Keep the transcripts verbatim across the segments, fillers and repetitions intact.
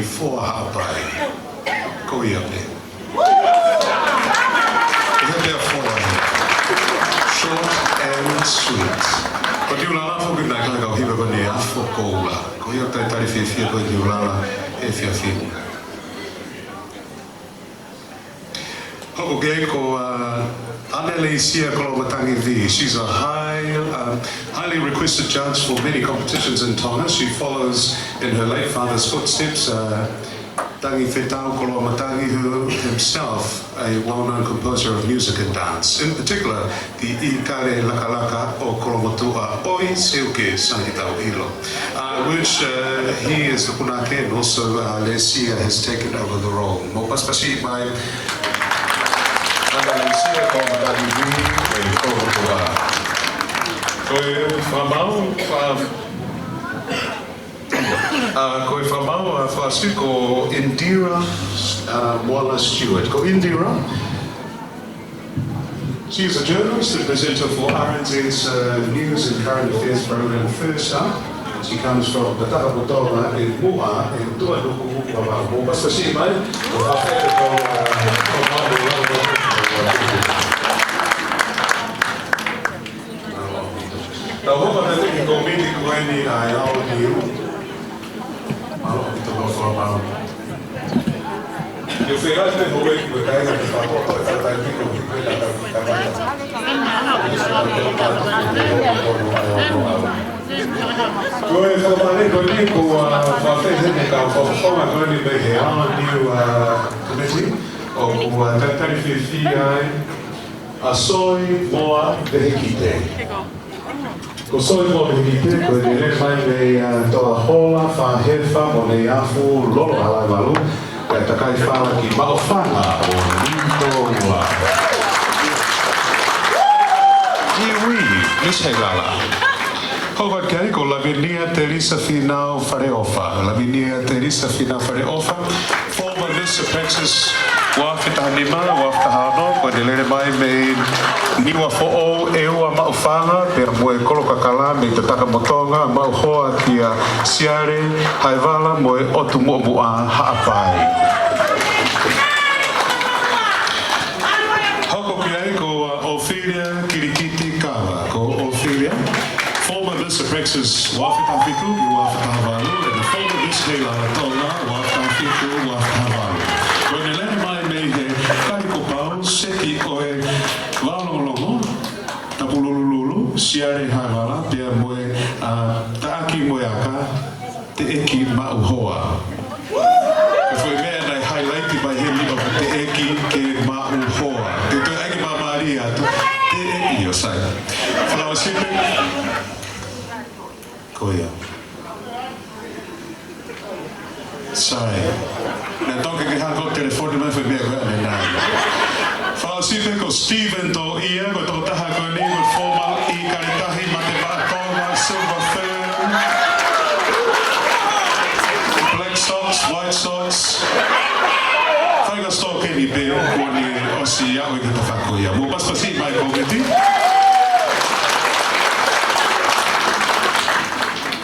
Foa Haʻapai. Ko ia pē. Ko ia pē foa. Short and sweet. Ko Niulala foki naʻe ʻikai ke u hiva ko eni ʻa Fokoula. Ko ia pē talitali fiefia ko Niulala he efiafi ni. Hoko ki ai ko, uh, ʻAneleisia Koloamatangi Vee. She's a high, uh, highly requested judge for many competitions in Tonga. She follows in her late father's footsteps, uh, Tangifetau Koloamatangi, who himself a well-known composer of music and dance. In particular, the ʻIkale Lakalaka ʻo Kolomotuʻa ʻoi Seuke Sangitau Ilo, uh, which, uh, he is the punake, and also, uh, Lesia has taken over the role. Mou pasipasi mai ʻAneleisia Koloamatangi Vee ʻo Kolomotuʻa. Ko e fakamaau, fa- ʻA, ko e fakamaau, ʻa, fasi ko Indira, ʻa, Moala Stewart. Ko Indira, she is a journalist and presenter for R N Z's, uh, news and current affairs program, First Up. She comes from the Takapotola in Muʻa, in Tuʻanuku, Vavaʻu. Mou pasipasi mai, ko Fafete ko, uh, ko Malu, Tau hoko atu ki he kōmiti ko eni ʻa e Aoniu. Mālō ʻaupito kau fakamaau. Ke u fekau pē houʻeiki ko e kāinga ke fakahoko e taimi ko e kiʻi pē ka tau ki kamata. Ko e fakamālō ko eni ko, uh, Fafete he kau fakafofonga ko eni mei he Aoniu, uh, Committee. ʻOku, uh, talitali fiefia ai ʻa Soimoa Vehikite. Ko Soimoa Vehikite, ko ʻene lele mai mei, uh, Toahola, Fahefa, Moaneiafu, Lolo, Halaevalu, kae takai fala ki Maʻufanga ʻo Nitoua. Iwi, Miss Heilala. Hoko atu ki ai ko Lavinia Telisa Finau Faleʻofa. Lavinia Telisa Finau Faleʻofa. Former Miss Apex ua afe taha nima, ua afe taha ono, ko ʻene lele mai mei Niuafoʻou, ʻEua, Maʻufanga, pea mo e Kolokakala mei Tatakamotonga, maʻu hoa kia Siale Haevala mo e ʻOtu Muʻomuʻa Haʻapai. Hoko ki ai ko, uh, ʻOfilia Kilikiti Kava, ko ʻOfilia. Former Miss Apex ua afe taha fitu ki he ua afe taha valu, and former Miss Heilala Tonga, ua afe taha fitu, ua afe taha valu. Ko ʻene lele mai mei he Kalikopau, seki ʻo e Vaolongolongo, Tapululululu, Siale Haevala, pea mo e, uh, Taʻaki mo e Aka, Teʻeki Maʻu Hoa. Ko e foʻi meʻa naʻe highlight mai heni ʻoku teʻeki ke maʻu hoa. Te u toe ʻai ke māmālie atu. Teʻeki, ʻio, sai. Falaoa Sipe. Ko ia. Sai. Naʻe toki ke hanga ʻo telefoni mai foʻi meʻa ko ē ʻanenai. Falaoa Sipe ko Stephen Toʻia, ko e tokotaha ko eni, ko e former ʻIkale Tahi Mate Maʻa Tonga, Silver Fern, Black Sox, White Sox. Faʻahinga sitoa keni pē ʻoku ne ʻosi aʻu ki he tafaʻaki ko ia. Mou pasipasi mai kōmiti.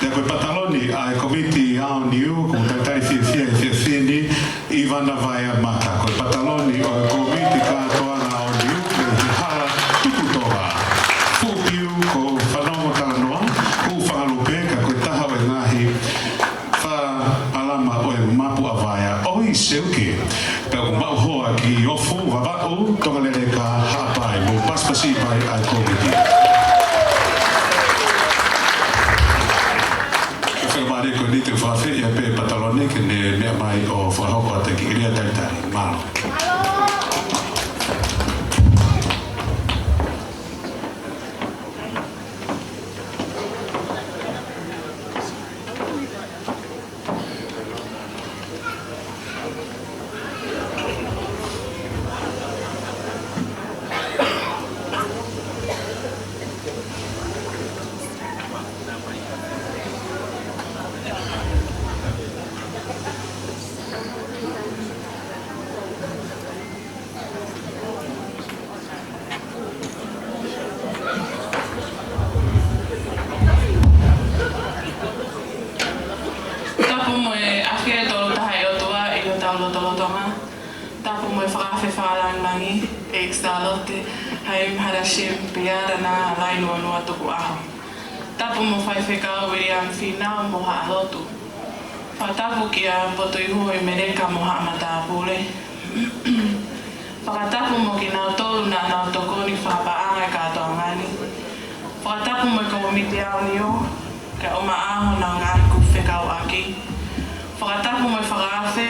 Pea ko e pataloni ʻa e kōmiti Aoniu, ʻoku talitali fiefia he efiafi ni, ʻIvana Vaea Mata. Ko e pataloni ʻo e kōmiti kātoanga Aoniu, mei he hala Tukutonga. Fuʻu piu ko Fanongo Talanoa, Huʻu Fanga Lupe, ka ko e taha ʻo e ngaahi fakaʻalama ʻo e Mapu ʻa Vaea, ʻoi Seuke. Pea ʻoku maʻu hoa ki Ofu, Vavaʻu, Tongaleleka, Haʻapai. Mou pasipasi mai ʻa e kōmiti. Ko e faingamālie ko eni te u fakaafeʻi ai pē pataloni ke ne meʻa mai ʻo fakahoko atu e kiʻi lea talitali. Mālō. Fakaafe fakalangilangi, ʻEiki Sālote Haim Hadashim Piara na Lainuanua Tukuʻaho. Tapu mo Faifekau Viliami Fīnau mo haʻa lotu. Fakatapu kia Potuihuo ʻi Meleka mo haʻa matāpule. Fakatapu mo kinautolu naʻa nau tokoni fakapaʻanga e kātoanga ni. Fakatapu mo e kōmiti aoniu, kae ʻumaʻā honau ngaahi kupu fekauʻaki. Fakatapu mo e fakaafe,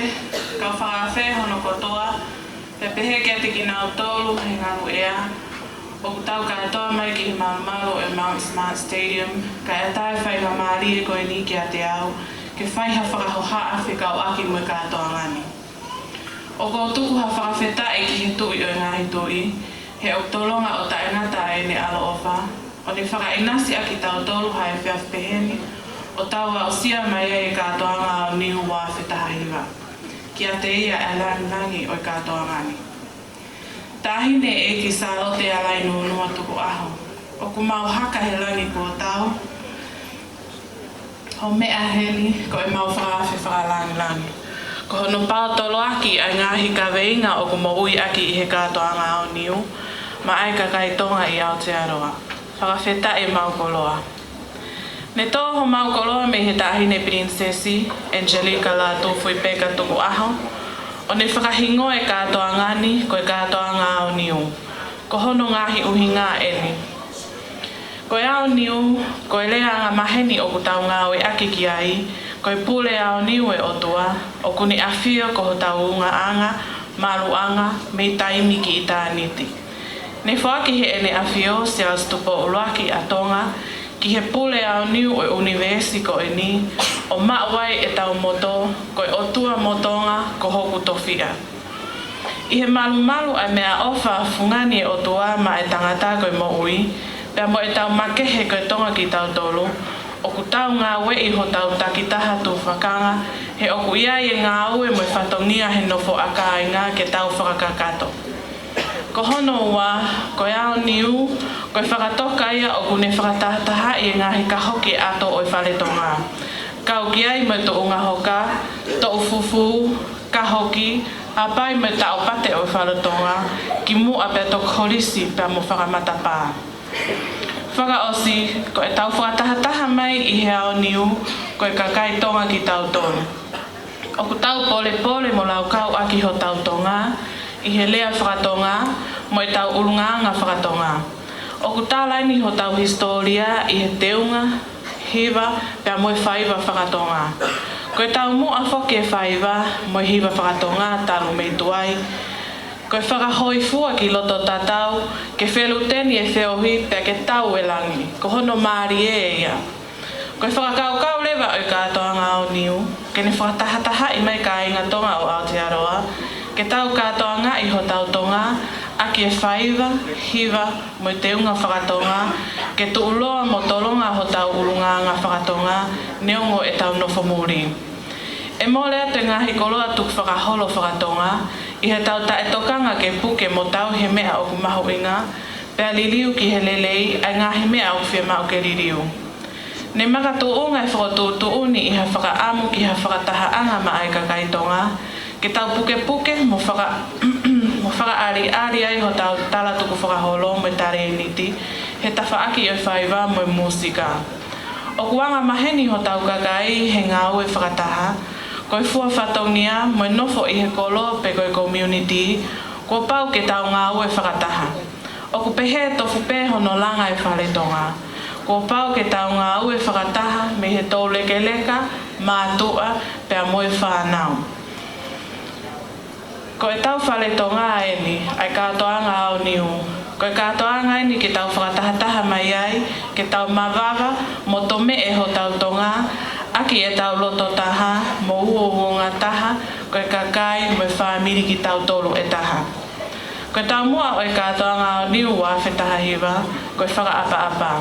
kau fakaafe hono kotoa, pea pehē kiate kinautolu he ngaluʻea ʻoku tau kātoa mai ki he malumalu ʻo e Mount Smart Stadium, kae ʻatā e faingamālie ko eni kiate au ke fai ha fakahohaʻa fekauʻaki mo e kātoanga ni. ʻOku ou tuku ha fakafetaʻi ki he Tuʻi ʻo e ngaahi tuʻi, he ʻoku tolonga ʻo taʻengata ʻene ʻaloʻofa, ʻo ne fakaʻinasi ʻaki kitautolu ha efiafi peheni, ʻo tau aʻusia mai ai e kātoanga aoniu ua afe taha hiva. Kiate ia e langilangi ʻo e kātoanga ni. Taʻahine ʻEiki Sālote Lainuanua Tukuʻaho, ʻoku mau haka he langi kuo tau, ho meʻa heni ko e mau fakaafe fakalangilangi. Ko hono paotoloaki ʻa e ngaahi kaveinga ʻoku moʻui ʻaki ʻi he kātoanga aoniu, maʻa e kakai Tonga ʻi Aotearoa. Fakafetaʻi mau koloa. Ne tō homau koloa mei he Taʻahine Pilinisesi, Angelika Lātūfuipeka Tukuʻaho, ʻo ne fakahingoa e kātoanga ni ko e kātoanga aoniu. Ko hono ngaahi ʻuhinga eni. Ko e aoniu, ko e lea angamaheni ʻoku tau ngāueʻaki ki ai, ko e pule aoniu e ʻOtua, ʻoku ne ʻafio ko hotau ungaʻanga, maluʻanga, mei taimi ki ʻitāniti. Ne foaki heʻene ʻAfio, Siaosi Tupou ʻUluaki ʻa Tonga, ki he pule aoniu ʻo e ʻunivēsi ko eni, ʻo maʻu ai ʻetau moto, ko e ʻOtua mo Tonga, ko hoku tofiʻa. ʻI he malumalu ʻa e meʻaʻofa fungani e ʻOtua maʻa e tangata ko e moʻui, pea mo ʻetau makehe ko e Tonga kitautolu, ʻoku tau ngāueʻi hotau takitaha tufakanga, he ʻoku ʻi ai e ngāue mo e fatongia he nofo ʻa kāinga ke tau fakakakato. Ko hono ua, ko e aoniu, ko e fakatoka ia ʻoku ne fakatahatahaʻi e ngaahi kahoki ʻato ʻo e fale Tonga. Kau ki ai mo e tuʻunga hoka, toʻu fufū, kahoki, ʻapai mo e taʻopate ʻo e fale Tonga, ki muʻa pea toki kolisi pea mo fakamatapā. Fakaʻosi, ko ʻetau fakatahataha mai ʻi he aoniu, ko e kakai Tonga kitautolu. ʻOku tau polepole mo laukau ʻaki hotau Tonga, ʻi he lea fakatonga, mo ʻetau ʻulungaanga fakatonga. ʻOku tala eni hotau hisitōlia ʻi he teunga, hiva, pea mo e faiva fakatonga. Ko e taumuʻa foki e faiva, mo e hiva fakatonga, talu mei tuai. Ko e fakahōifua ki loto tatau, ke feluteni e feohi, pea ke tau e langi. Ko hono mālie ia. Ko e fakakaukau leva ʻo e kātoanga aoniu, ke ne fakatahatahaʻi mai kāinga Tonga ʻo Aotearoa, ke tau kātoangaʻi hotau Tonga, ʻaki e faiva, hiva, mo e teunga fakatonga, ke tuʻuloa mo tolonga hotau ʻulungaanga fakatonga, neongo ʻetau nofo muli. ʻE mole atu e ngaahi koloa tukufakaholo fakatonga, ʻi heʻetau taʻetokanga ke puke mo tauhi e meʻa ʻoku mahuʻinga, pea liliu ki he lelei, ʻa e ngaahi meʻa ʻoku fiemaʻu ke liliu. Ne makatuʻunga e fokotuʻutuʻuni ʻi ha fakaʻamu ki ha fakatahaʻanga maʻa e kakai Tonga, ke tau pukepuke mo faka-, mo fakaʻaliʻali ai hotau tala tukufakaholo mo e talēniti, he tafaʻaki ʻo e faiva mo e mūsika. ʻOku angamaheni hotau kakai he ngāue fakataha, ko e fua fatongia mo e nofo ʻi he kolo pe ko e community, kuo pau ke tau ngāue fakataha. ʻOku pehē tofu pē hono langa e fale Tonga. Kuo pau ke tau ngāue fakataha mei he toulekeleka, mātuʻa, pea mo e fānau. Ko ʻetau fale Tonga eni, ʻa e kātoanga aoniu. Ko e kātoanga eni ke tau fakatahataha mai ai, ke tau mavava, mo tomeʻe hotau Tonga, ʻaki ʻetau loto taha, mo uouongataha, ko e kakai, mo e fāmili kitautolu ʻe taha. Ko e taumuʻa ʻo e kātoanga aoniu ua afe taha hiva, ko e fakaʻapaʻapa.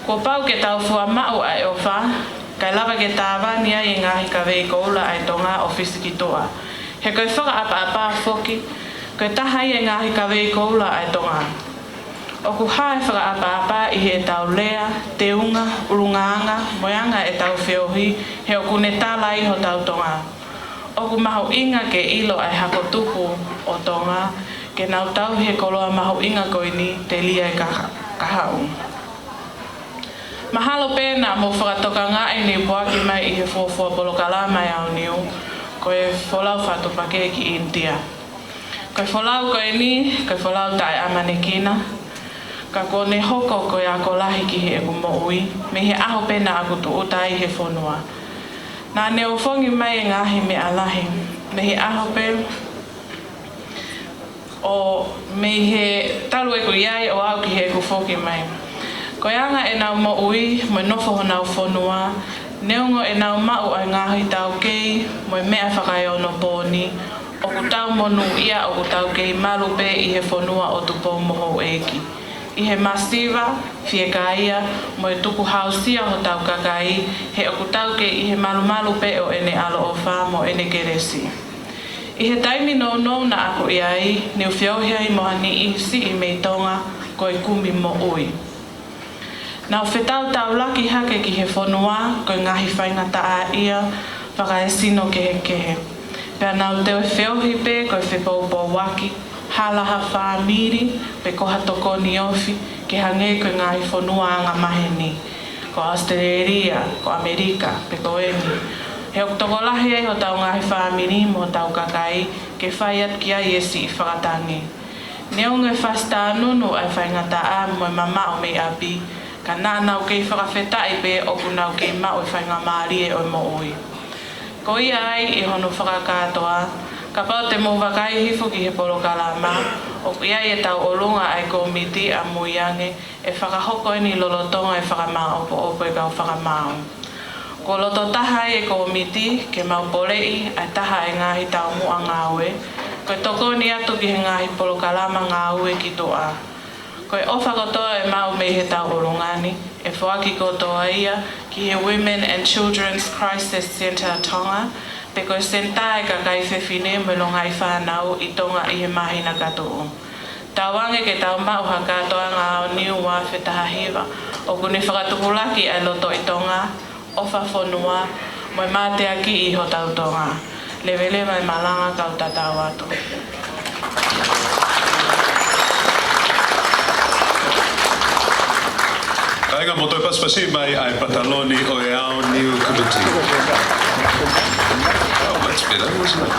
Kuo pau ke tau fua maʻu ʻa e ʻofa, kae lava ke tāvani ai e ngaahi kavei koula ʻa e Tonga ʻo Fisi ki tuʻa. He ko e fakaʻapaʻapa foki, ko e taha ia e ngaahi kavei koula ʻa e Tonga. ʻOku hā e fakaʻapaʻapa ʻi heʻetau lea, teunga, ʻulungaanga, mo e anga ʻetau feohi, he ʻoku ne tala ai hotau Tonga. ʻOku mahuʻinga ke ʻilo ʻa e hako tupu ʻo Tonga, ke nau tauhi e koloa mahuʻinga ko eni telia e kaha-, kahaʻu. Mahalo pē naʻa mou fakatokangaʻi ne u puaki mai ʻi he fuofua polokalama ʻa e Aoniu, ko e folau fakatuʻupakē ki ʻInitia. Ko e folau ko eni, ko e folau taʻeʻamanekina, ka kuo ne hoko ko e ako lahi ki heʻeku moʻui, mei he ʻaho pē naʻa ku tūʻuta ai he fonua. Naʻa ne ʻofongi mai e ngaahi meʻa lahi, mei he ʻaho pē ʻo mei he talu ʻeku ʻi ai ʻo aʻu ki heʻeku foki mai. Ko e anga ʻenau moʻui mo e nofo honau fonua, neongo ʻenau maʻu ʻa e ngaahi taukei mo e meʻa fakaeonopooni, ʻoku tau monūʻia ʻoku tau kei malu pē ʻi he fonua ʻo Tupou mo Houʻeiki, ʻi he masiva, fiekaia, mo e tukuhausia hotau kakai, he ʻoku tau kei ʻi he malumalu pē ʻo ʻene ʻaloʻofa mo ʻene kelesi. ʻI he taimi nounou naʻa ku ʻi ai, ne u feohi ai mo ha niʻihi siʻi mei Tonga ko e kumi moʻui. Nau fetautaulaki hake ki he fonua ko e ngaahi faingataʻaʻia fakaesino kehekehe. Pea nau toe feohi pē ko e fepoupouaki, hala ha fāmili, pe ko ha tokoni ofi, ke hangē ko e ngaahi fonua angamaheni, ko ʻAositelēlia, ko ʻAmelika, pe ko eni. He ʻoku tokolahi ai hotau ngaahi fāmili mo hotau kakai ke fai atu ki ai e siʻi fakatangi. Neongo e fasitānunu ʻa e faingataʻa mo e mamaʻo mei ʻapi, ka naʻa nau kei fakafetaʻi pē ʻoku nau kei maʻu e faingamālie ʻo e moʻui. Ko ia ai ʻi hono fakakātoa, kapau te mou vakai hifo ki he polokalama, ʻoku ʻi ai ʻetau ʻolunga ʻa e kōmiti ʻamui ange ʻe fakahoko eni lolotonga e fakamāʻopoʻopo e kau fakamaau. Kuo loto taha ai e kōmiti ke mau poleʻi ʻa e taha e ngaahi taumuʻa ngāue, ko e tokoni atu ki he ngaahi polokalama ngāue ki tuʻa. Ko e ʻofa kotoa ʻe maʻu mei he tau ʻolunga ni, ʻe foaki kotoa ia ki he Women and Children's Crisis Centre Tonga, pe ko e Senitā e Kakai Fefine mo e Longaʻi Fānau ʻi Tonga ʻi he māhina ka tuʻu. Tauange ke tau maʻu ha kātoanga Aoniu ua afe taha hiva, ʻoku ne fakatupulaki ʻa e loto ʻi Tonga, ʻofa fonua, mo e mateakiʻi hotau Tonga. Leveleva e malanga kau tatau atu. Kāinga, mou toe pasipasi mai ʻa e pataloni ʻo e Aoniu Committee. Oh, that's better, wasn't it?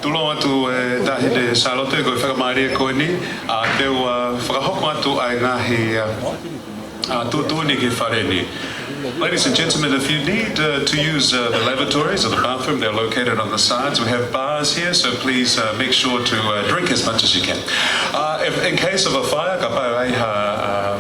Tulou atu e Taʻahine Sālote, ko e fakamālie ko eni, ʻa, te u, ʻa, fakahoko atu ʻa e ngaahi, ʻa, ʻa, tuʻutuʻuni ki he fale ni. Ladies and gentlemen, if you need, uh, to use, uh, the lavatories or the bathroom, they're located on the sides. We have bars here, so please, uh, make sure to, uh, drink as much as you can. Uh, if, in case of a fire, kapau ʻe ʻi ai ha, uh,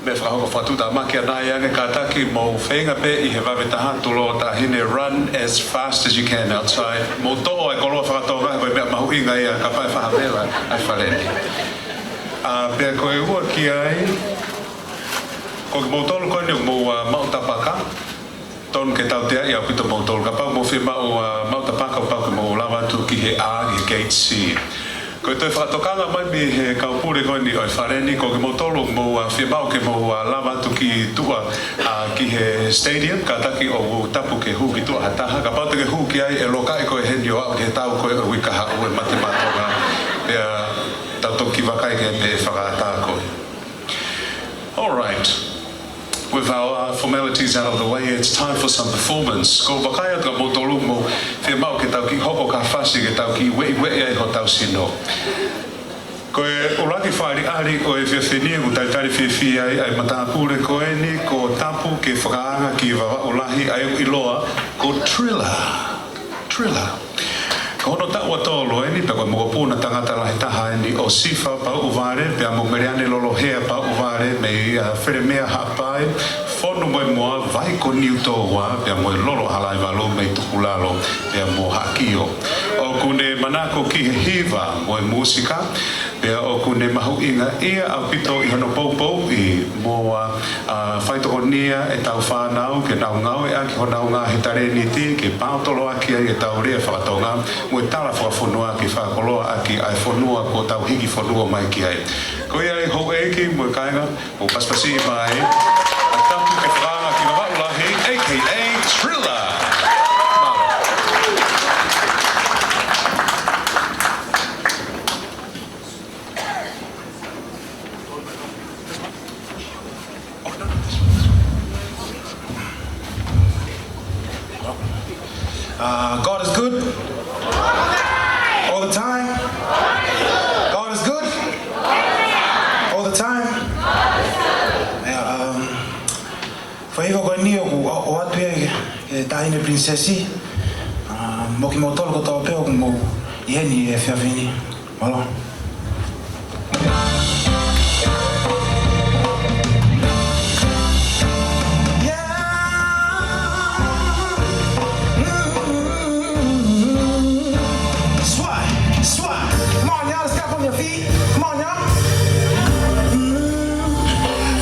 meʻa fakahoko fakatuʻutāmaki ʻanai ange, kātaki mou feinga pē ʻi he vave taha, tulou Taʻahine, run as fast as you can outside. Mou toʻo e koloa faka-Tonga, ko e meʻa mahuʻinga ia kapau ʻe fai ha vela ʻa e fale ni. ʻA, pea ko e ua ki ai, ko kimoutolu ko eni ʻoku mou, ʻa, maʻu tapaka, tonu ke tauteaʻi ʻaupito moutolu. Kapau mou fiemaʻu, ʻa, maʻu tapaka, pau ke mou lava atu ki he ʻā, ki he gate C. Ko e toe fakatokanga mai mei he kau pule ko eni ʻo e fale ni, ko kimoutolu ʻoku mou, ʻa, fiemaʻu ke mou, ʻa, lava atu ki tuʻa, ʻa, ki he stadium, kātaki ʻo tapu ke hū ki tuʻa ha taha. Kapau te ke hū ki ai, ʻe lokaʻi koe heni ʻo aʻu ki he tau ko ē ʻo e uike kahaʻu, ʻe mate mātoka. Pea tau toki vakai ki ai pe ʻe fakaʻatā koe. All right. With our, uh, formalities out of the way, it's time for some performance. Ko e vakai atu kia moutolu, mou fiemaʻu ke tau kiʻi hoko ki ha fasi ke tau kiʻi ueʻiueʻi ai hotau sino. Ko e ʻuluaki fakaʻaliʻali ʻo e efiafi ni, ʻoku talitali fiefia ai ʻa e matāpule ko eni, ko Tapu, ke fakaanga ki Vavaʻu Lahi, ʻa ia ʻoku ʻiloa ko Trilla. Trilla. Ko hono taʻu ʻe tolu eni, pea ko e mokopuna tangata lahi taha eni ʻo Sifa Pauʻuvale, pea mo Meleane Lolohea Pauʻuvale mei, ʻa, Felemea Haʻapai, Fonu mo e Moa, Vai ko Niutōua, pea mo e Lolo Halaivalu mei Tukulalo, pea mo Haʻakio. ʻOku ne manako ki he hiva mo e mūsika, pea ʻoku ne mahuʻingaʻia ʻaupito ʻi hono poupouʻi mo, ʻa, ʻa, faitokonia ʻetau fānau ke nau ngāueʻaki honau ngaahi talēniti ke paotoloaki ai ʻetau lea faka-Tonga mo e tala fakafonua ke fakakoloaʻaki ʻa e fonua kuo tau hiki fonua mai ki ai. Ko ia ai houʻeiki mo e kāinga, mou pasipasi mai ʻa Tapu ke fakaanga ki Vavaʻu Lahi, A K A Trilla. Mālō. Is good? All the time? God is good? All the time? Yeah, um, fai ko eni ʻoku ʻo, ʻoatu ia ki he Taʻahine Pilinisesi. Uh, mo kimoutolu kotoa pē ʻoku mou ʻi heni he efiafi ni. Mālō. Swat, swat. Come on, y'all, let's get up on your feet. Come on, y'all.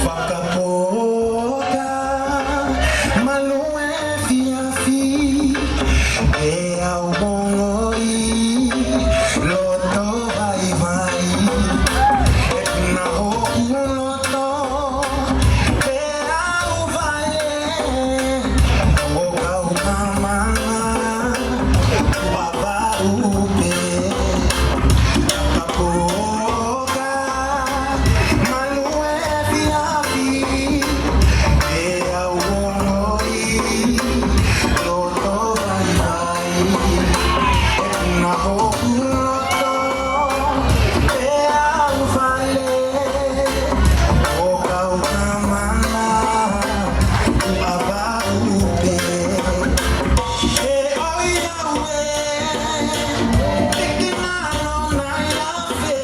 Fakapoka malu efiafi, ʻe au ongoʻi loto vaivai. ʻE puna hoku loto, pea u fai ʻo kau kamanga, ʻo ʻavaʻu pē. Fakapoka malu efiafi, ʻe au ongoʻi loto vaivai. ʻE puna hoku loto, pea u fai ʻo kau kamanga, ʻo ʻavaʻu pē. He ʻoiauē, te ke ngalo nai afe,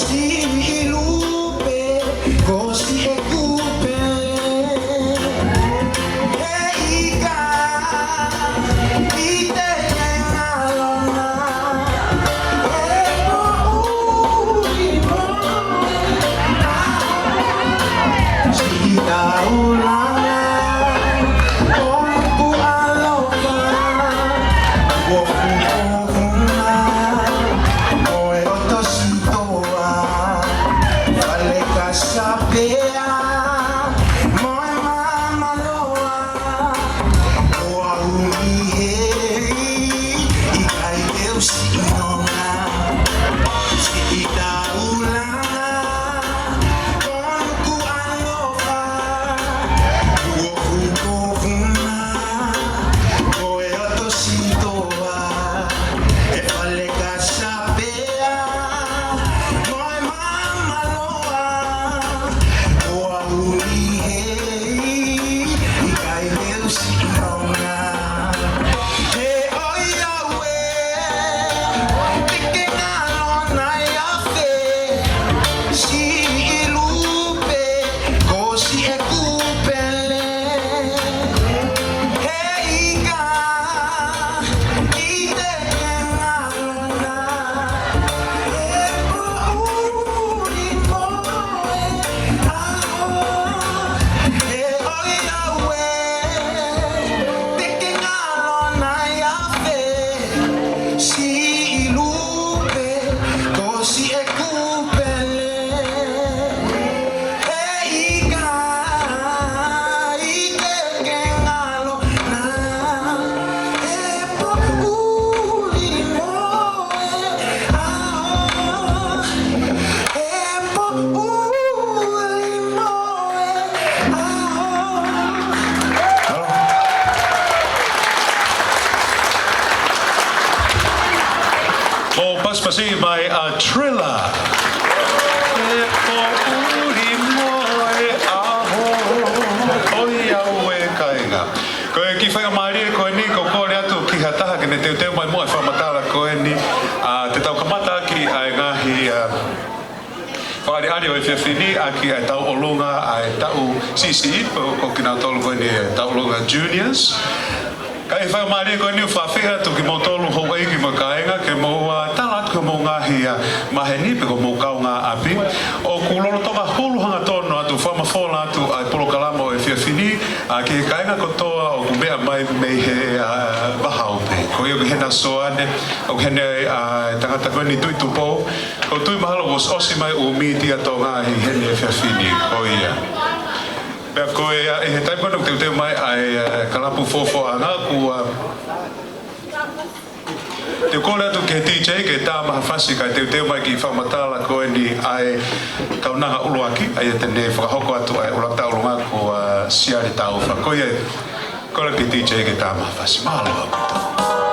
siʻi lupe, ko siʻeku pele. He ʻikai te ke ngalo nai, he poʻuli mo e ʻaho. Siʻi taulanga ʻoku ʻaloʻofa, ʻoku fuofua mo e ʻotu sitoa, fale kasapea mo e maama loa. ʻOku ou ʻi heni, ʻikai te u siʻi nonga. Siʻi taulanga ʻoku ʻaloʻofa, ʻoku fuofua mo e ʻotu sitoa, ʻe fale kasapea mo e maama loa. ʻOku ou ʻi heni, ʻikai te u siʻi nonga. He ʻoiauē, te ke ngalo nai afe, siʻi lupe, ko siʻeku pele. He ʻikai te ke ngalo nai, he poʻuli mo e ʻaho. He ʻoiauē, te ke ngalo nai afe, siʻi lupe, ko siʻeku pele. He ʻikai te ke ngalo nai, he poʻuli mo e ʻaho. He poʻuli mo e ʻaho. Mou pasipasi mai ʻa Trilla. He poʻuli mo e ʻaho. ʻOiauē kāinga. Ko e kiʻi faingamālie ko eni, ʻoku ou kole atu ki ha taha ke ne teuteu mai muʻa e fakamatala ko eni, ʻa, te tau kamata ʻaki ʻa e ngaahi, ʻa, fakaʻaliʻali ʻo e efiafi ni ʻaki ʻa e tauʻolunga ʻa e taʻu siʻisiʻi, pe ko kinautolu ko eni ʻa e tauʻolunga juniors. Ka ʻi he faingamālie ko eni ʻoku ou fakaafeʻi atu kimoutolu houʻeiki mo e kāinga ke mou, ʻa, tala atu ki hoʻomou ngaahi, ʻa, maheni pe ko hoʻomou kaungāʻapi. ʻOku lolotonga hulu hangatonu atu, fakamafola atu ʻa e polokalama ʻo e efiafi ni, ʻa, ki he kāinga kotoa ʻoku meʻa mai mei he, ʻa, vahaope. Ko ia ʻoku ʻi heni ʻa Soane, ʻoku ʻi heni, ʻa, e tangata ko eni Tui Tupou. ʻOku ou tui mahalo kuo ʻosi, ʻosi mai ʻū mītia Tonga ʻi heni he efiafi ni, ko ia. Pea ko e, ʻa, ʻi he taimi ko eni ʻoku teuteu mai ai, ʻa, e kalapu Fuofuaʻanga, ʻoku, ʻa, te u kole atu ki he D J ke tā mai ha fasi kae teuteu mai e kiʻi fakamatala ko eni ʻa e kaunanga ʻuluaki, ʻa ia te ne fakahoko atu ʻa e ʻuluaki tauʻolunga ko, ʻa, Siale Taufa. Ko ia, kole ki he D J ke tā mai ha fasi. Mālō ʻaupito.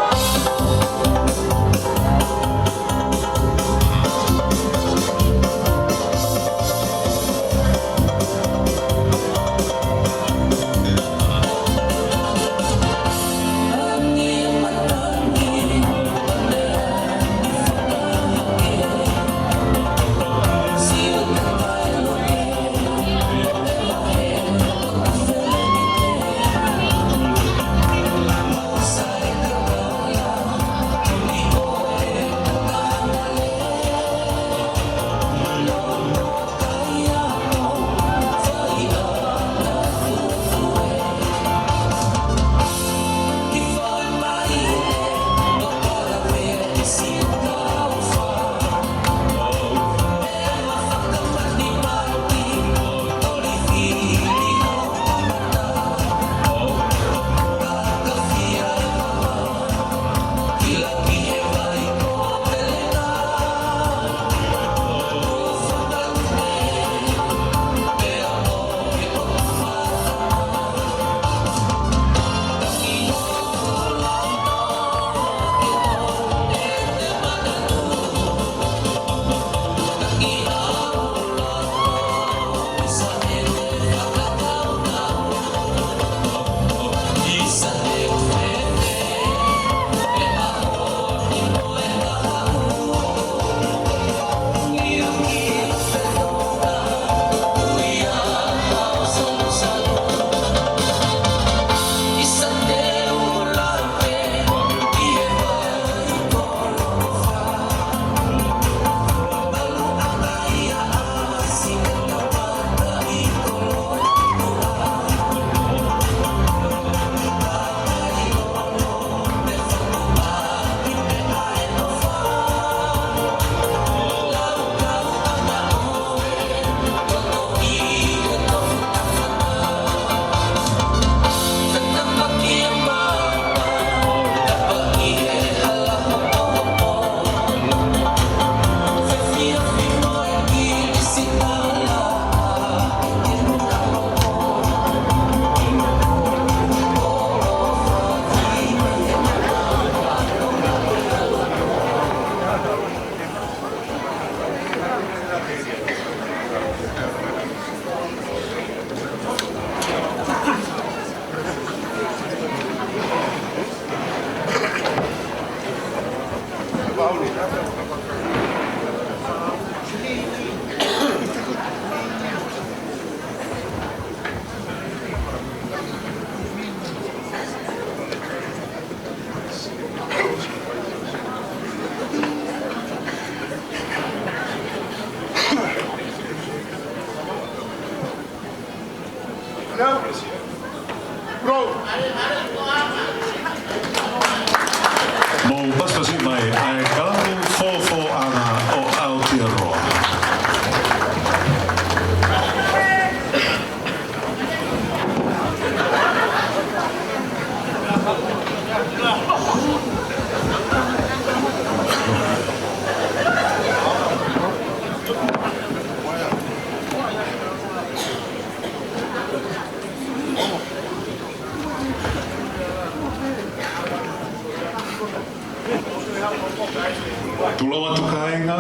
Mou pasipasi mai ʻa e kalapu Fōfōʻanga ʻo Aotearoa. Tulou atu kāinga,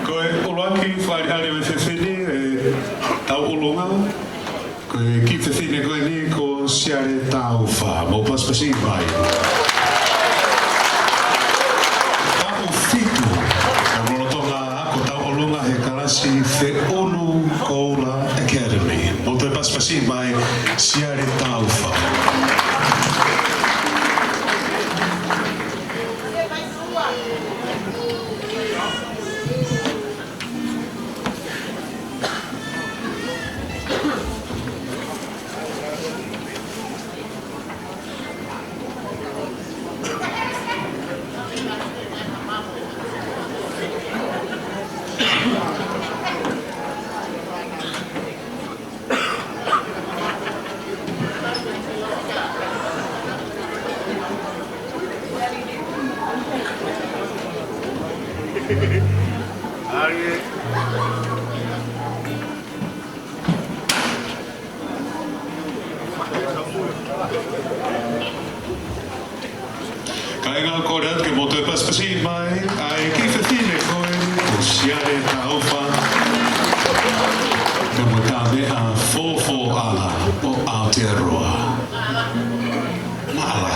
ko e ʻuluaki fakaʻaliʻali ʻo e fefine ʻe tauʻolunga, ko e kiʻi fefine ko eni ko Siale Taufa, mou pasipasi mai. Taʻu fitu, ka lolotonga ako tauʻolunga he kalasi Feʻunu Koula Academy. Mou toe pasipasi mai Siale Taufa. Kāinga, kole atu ke mou toe pasipasi mai ʻa e kiʻi fefine ko eni ko Siale Taufa. Pea mo e tāmeʻa Fōfōʻanga ʻo Aotearoa. Mālō.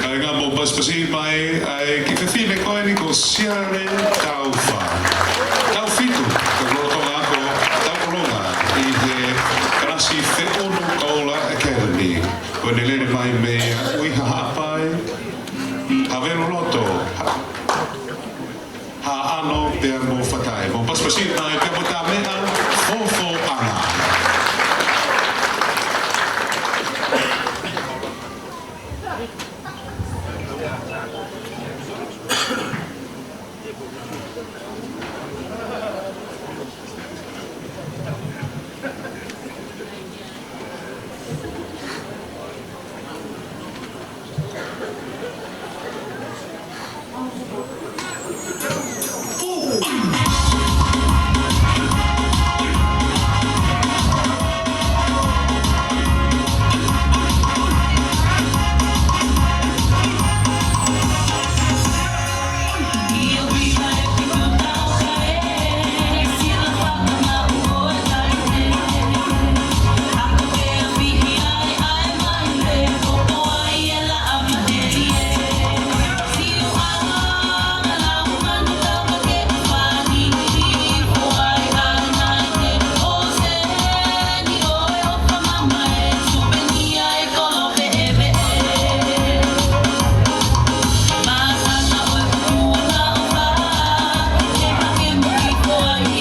Kāinga, mou pasipasi mai ʻa e kiʻi fefine ko eni ko Siale Taufa. Taʻu fitu, ka lolotonga ako tauʻolunga ʻi he kalasi Feʻunu Koula Academy. Ko ʻene lele mai mei ʻUiha Haʻapai, Haveluloto, Ha-, Haʻano pea mo Fatai. Mou pasipasi mai pea mo Tāmeʻa,